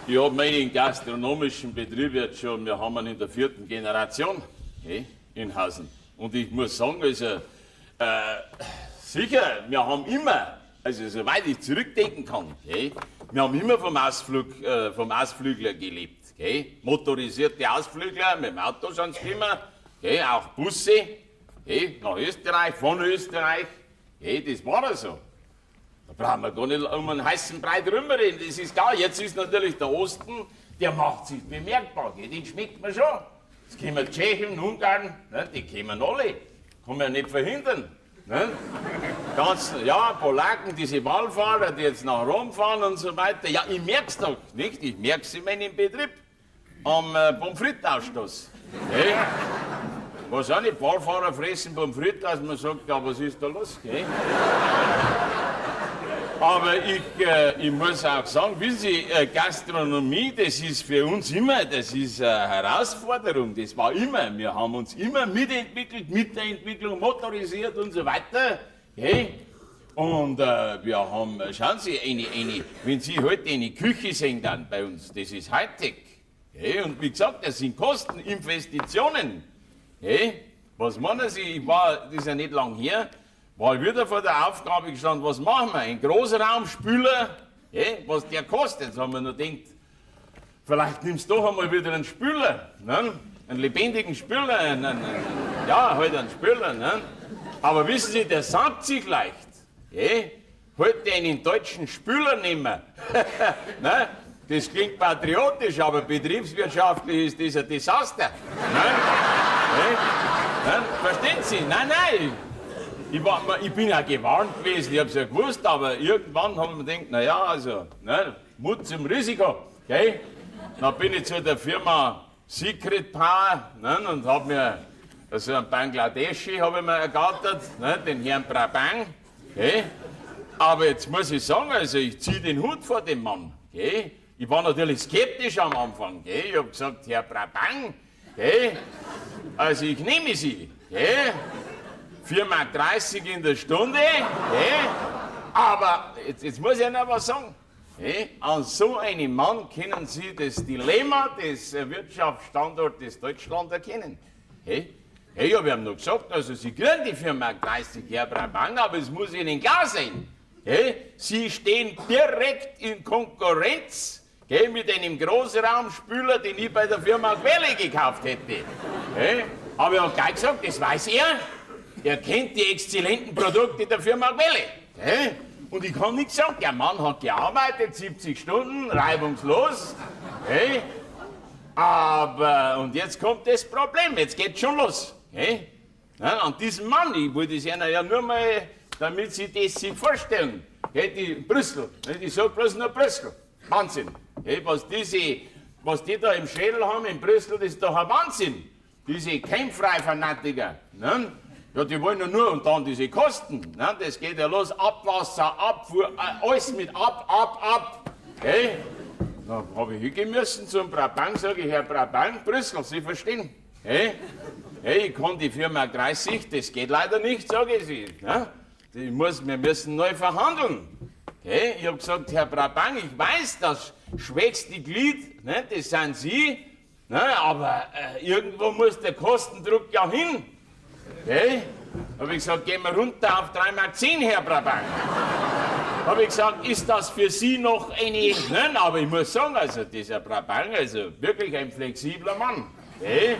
Ich habe meinen gastronomischen Betrieb jetzt schon, wir haben ihn in der vierten Generation, hey, in Hausen. Und ich muss sagen, also, sicher, wir haben immer, also soweit ich zurückdenken kann, hey, wir haben immer vom Ausflügler gelebt. Hey. Motorisierte Ausflügler, mit dem Auto sind sie gekommen, hey, auch Busse, hey, nach Österreich, von Österreich, hey, das war ja so. Da brauchen wir gar nicht um einen heißen Brei drüber reden, das ist klar. Jetzt ist natürlich der Osten, der macht sich bemerkbar, gell? Den schmeckt man schon. Es kommen Tschechen, Ungarn, ne, die kommen alle, kann man ja nicht verhindern. Ne? Ganz, ja, Polaken, diese Wallfahrer, die jetzt nach Rom fahren und so weiter. Ja, ich merk's doch, nicht? Ich merk's in meinem Betrieb am Pommes frites-Ausstoß. Hey? Was auch nicht, Wallfahrer fressen Pommes frites, dass man sagt, ja, was ist da los? Gell? Aber ich muss auch sagen, wissen Sie, Gastronomie, das ist für uns immer, das ist eine Herausforderung, das war immer, wir haben uns immer mitentwickelt, mit der Entwicklung motorisiert und so weiter. Okay? Und wir haben, schauen Sie, wenn Sie heute eine Küche sehen dann bei uns, das ist Hightech. Okay? Und wie gesagt, das sind Kosten, Investitionen. Okay? Was meinen Sie, ich war, das ist ja nicht lang her, war ich wieder vor der Aufgabe gestanden, was machen wir? Ein Großraumspüler, okay, was der kostet. Jetzt haben wir nur gedacht, vielleicht nimmst du doch einmal wieder einen Spüler, ne? Einen lebendigen Spüler, ja, halt einen Spüler. Ne? Aber wissen Sie, der sagt sich leicht, okay? Heute einen deutschen Spüler nehmen. Ne? Das klingt patriotisch, aber betriebswirtschaftlich ist das ein Desaster. Ne? Okay? Ne? Verstehen Sie? Nein, nein. Ich bin ja gewarnt gewesen, ich hab's ja gewusst, aber irgendwann haben wir gedacht, na ja, also, ne, Mut zum Risiko, gell? Dann bin ich zu der Firma Secret Power, ne, und hab mir, also einen Bangladeschi hab ich mir ergattert, ne, den Herrn Brabang, gell? Aber jetzt muss ich sagen, also ich zieh den Hut vor dem Mann, gell? Ich war natürlich skeptisch am Anfang, gell? Ich hab gesagt, Herr Brabang, gell? Also ich nehme Sie, gell? 4,30 Mark in der Stunde, gell? Aber jetzt muss ich Ihnen was sagen. Gell? An so einem Mann können Sie das Dilemma des Wirtschaftsstandortes Deutschland erkennen. Gell? Hey, ich hab ihm noch gesagt, also Sie kriegen die 4,30 Mark, Herr Brabang, aber es muss Ihnen klar sein. Gell? Sie stehen direkt in Konkurrenz, gell, mit einem Großraumspüler, den ich bei der Firma Quelle gekauft hätte. Gell? Aber er hat gleich gesagt, das weiß er. Er kennt die exzellenten Produkte der Firma Quelle. Gell? Und ich kann nichts sagen, der Mann hat gearbeitet, 70 Stunden, reibungslos. Gell? Aber, und jetzt kommt das Problem, jetzt geht's schon los. Gell? Ja, an diesem Mann, ich wollte es Ihnen ja nur mal, damit Sie das sich vorstellen. Gell, die Brüssel, ne, ich sag bloß nur Brüssel. Wahnsinn. Gell, was die da im Schädel haben in Brüssel, das ist doch ein Wahnsinn. Diese Chemfrei-Fanatiker, ne? Ja, die wollen ja nur, und dann diese Kosten, ne? Das geht ja los, Abwasser, Abfuhr, alles mit ab, ab, ab. Gell? Da hab ich hingehen müssen zum Brabant, sag ich, Herr Brabant, Brüssel, Sie verstehen. Gell? Hey, ich kann die Firma 30, das geht leider nicht, sag ich Sie. Ne? Wir müssen neu verhandeln. Gell? Ich hab gesagt, Herr Brabant, ich weiß, das schwächste Glied, ne, das sind Sie, ne, aber irgendwo muss der Kostendruck ja hin. Gell? Hab ich gesagt, gehen wir runter auf 3,10 Mark, Herr Brabant. Hab ich gesagt, ist das für Sie noch eine... Nein, aber ich muss sagen, also dieser Brabant, also wirklich ein flexibler Mann. Gell?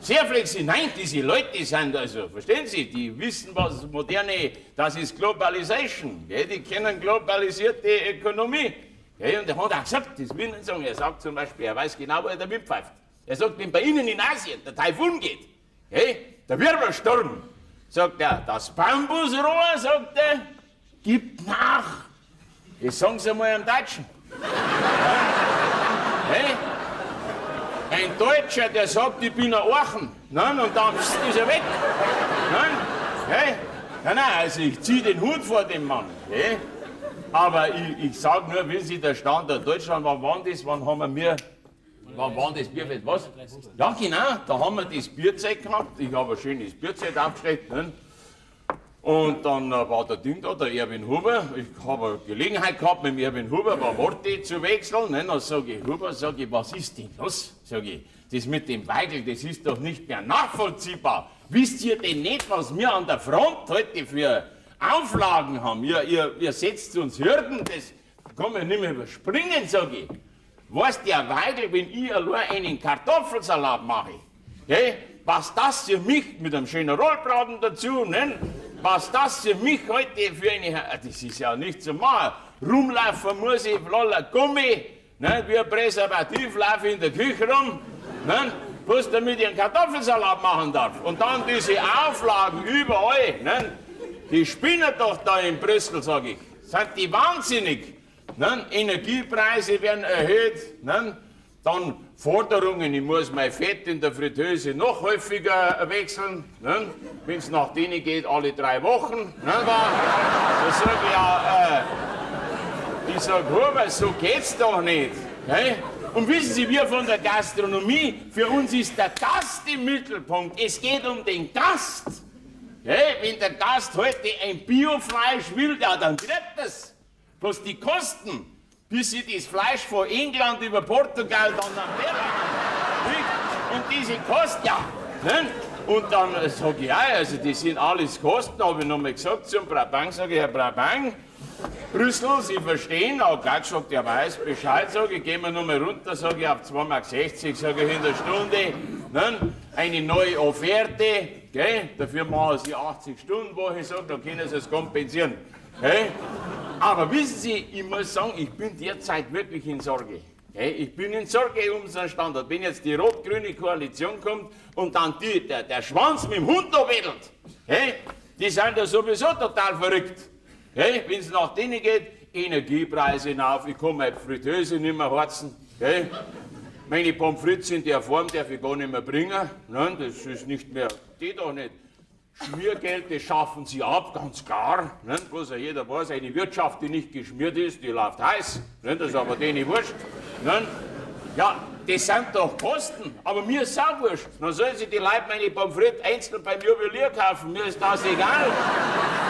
Sehr flexibel. Nein, diese Leute sind also, verstehen Sie, die wissen, was moderne, das ist Globalization. Gell? Die kennen globalisierte Ökonomie. Gell? Und er hat auch gesagt, das will ich nicht sagen, er sagt zum Beispiel, er weiß genau, wo er der Wind pfeift. Er sagt, wenn bei Ihnen in Asien der Taifun geht, gell, der Wirbelsturm, sagt er, das Bambusrohr, sagt er, gibt nach. Das sagen Sie mal einem Deutschen. Hey? Ein Deutscher, der sagt, ich bin ein Archen, ne? Und dann pst, ist er weg. Ne? Hey? Nein, nein, also ich zieh den Hut vor dem Mann. Hey? Aber ich sag nur, wie Sie der Standort Deutschland, wann war das, wann haben wir, wann war das Bierfest, was? Ja, genau, da haben wir das Bierzelt gehabt. Ich habe ein schönes Bierzelt aufgestellt. Ne? Und dann war der Ding da, der Erwin Huber. Ich habe eine Gelegenheit gehabt, mit dem Erwin Huber ein paar Worte zu wechseln. Ne? Dann sage ich, Huber, sag ich, was ist denn los? Sag ich, das mit dem Weigel, das ist doch nicht mehr nachvollziehbar. Wisst ihr denn nicht, was wir an der Front heute für Auflagen haben? Ihr setzt uns Hürden, das kann man nicht mehr überspringen, sag ich. Weiß der Weigel, wenn ich allein einen Kartoffelsalat mache, gell, was das für mich mit einem schönen Rollbraten dazu, ne? Was das für mich heute für eine, das ist ja nicht zu machen. Rumlaufen muss ich, voller Gummi, ne? Wie ein Präservativ laufe ich in der Küche rum, ne? Bloß damit ich einen Kartoffelsalat machen darf. Und dann diese Auflagen überall, ne? Die spinnen doch da in Brüssel, sag ich. Sind die wahnsinnig? Ne? Energiepreise werden erhöht, ne? Dann Forderungen, ich muss mein Fett in der Fritteuse noch häufiger wechseln, ne? Wenn's nach denen geht, alle 3 Wochen. Ne? Da sag ich ja, ich sag, Huber, so geht's doch nicht. Ne? Und wissen Sie, wir von der Gastronomie, für uns ist der Gast im Mittelpunkt. Es geht um den Gast. Ne? Wenn der Gast heute ein Biofleisch will, ja, dann kriegt er's. Bloß die Kosten, bis sie das Fleisch von England über Portugal dann nach Berlin, nicht? Und diese Kosten, ja, ne? Und dann sag ich, ja, also das sind alles Kosten, hab ich nochmal gesagt zum Brabant, sag ich, Herr Brabant, Brüssel, Sie verstehen, auch gleich gesagt, er weiß Bescheid, sag ich, gehen wir nochmal runter, sag ich, auf zwei Mark sechzig, sag ich, in der Stunde, ne? Eine neue Offerte, gell? Dafür machen Sie 80 Stunden Woche, sag, da können Sie es kompensieren. Gell? Aber wissen Sie, ich muss sagen, ich bin derzeit wirklich in Sorge. Gell? Ich bin in Sorge um unseren Standort. Wenn jetzt die rot-grüne Koalition kommt und dann der Schwanz mit dem Hund da wedelt, gell? Die sind ja sowieso total verrückt. Gell? Wenn's nach denen geht, Energiepreise hinauf, ich kann meine Fritteuse nicht mehr heizen. Gell? Meine Pommes frites in der Form darf ich gar nicht mehr bringen. Nein, das ist nicht mehr, geht doch nicht. Schmiergeld, das schaffen sie ab, ganz klar. Ne? Bloß ja jeder weiß, eine Wirtschaft, die nicht geschmiert ist, die läuft heiß. Ne? Das ist aber denen wurscht. Ne? Ja, das sind doch Kosten, aber mir ist auch wurscht. Dann sollen sie die Leute meine Pommes frites einzeln beim Juwelier kaufen, mir ist das egal.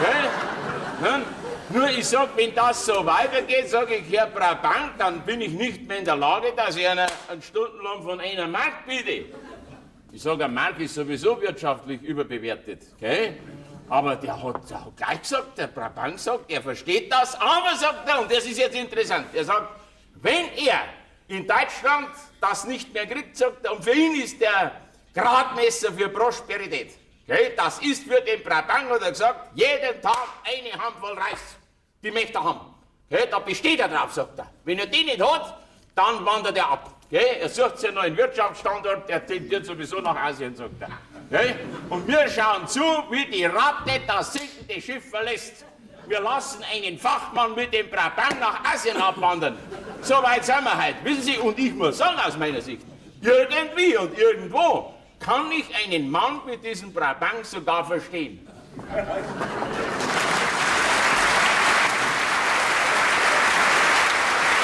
Gell? Ne? Nur ich sag, wenn das so weitergeht, sag ich, Herr Brabant, dann bin ich nicht mehr in der Lage, dass ich einen Stundenlohn von 1 Mark biete. Ich sag, ein Mark ist sowieso wirtschaftlich überbewertet, gell? Aber der hat gleich gesagt, der Brabant sagt, er versteht das, aber sagt er, und das ist jetzt interessant, er sagt, wenn er in Deutschland das nicht mehr kriegt, sagt er, und für ihn ist der Gradmesser für Prosperität, gell? Das ist für den Brabant, hat er gesagt, jeden Tag eine Handvoll Reis, die möchte er haben. Gell? Da besteht er drauf, sagt er. Wenn er die nicht hat, dann wandert er ab. Gell? Er sucht sich einen neuen Wirtschaftsstandort, der tendiert sowieso nach Asien, sagt er. Gell? Und wir schauen zu, wie die Ratte das sinkende Schiff verlässt. Wir lassen einen Fachmann mit dem Brabant nach Asien abwandern. So weit sind wir heute. Wissen Sie, und ich muss sagen, aus meiner Sicht, irgendwie und irgendwo kann ich einen Mann mit diesem Brabant sogar verstehen.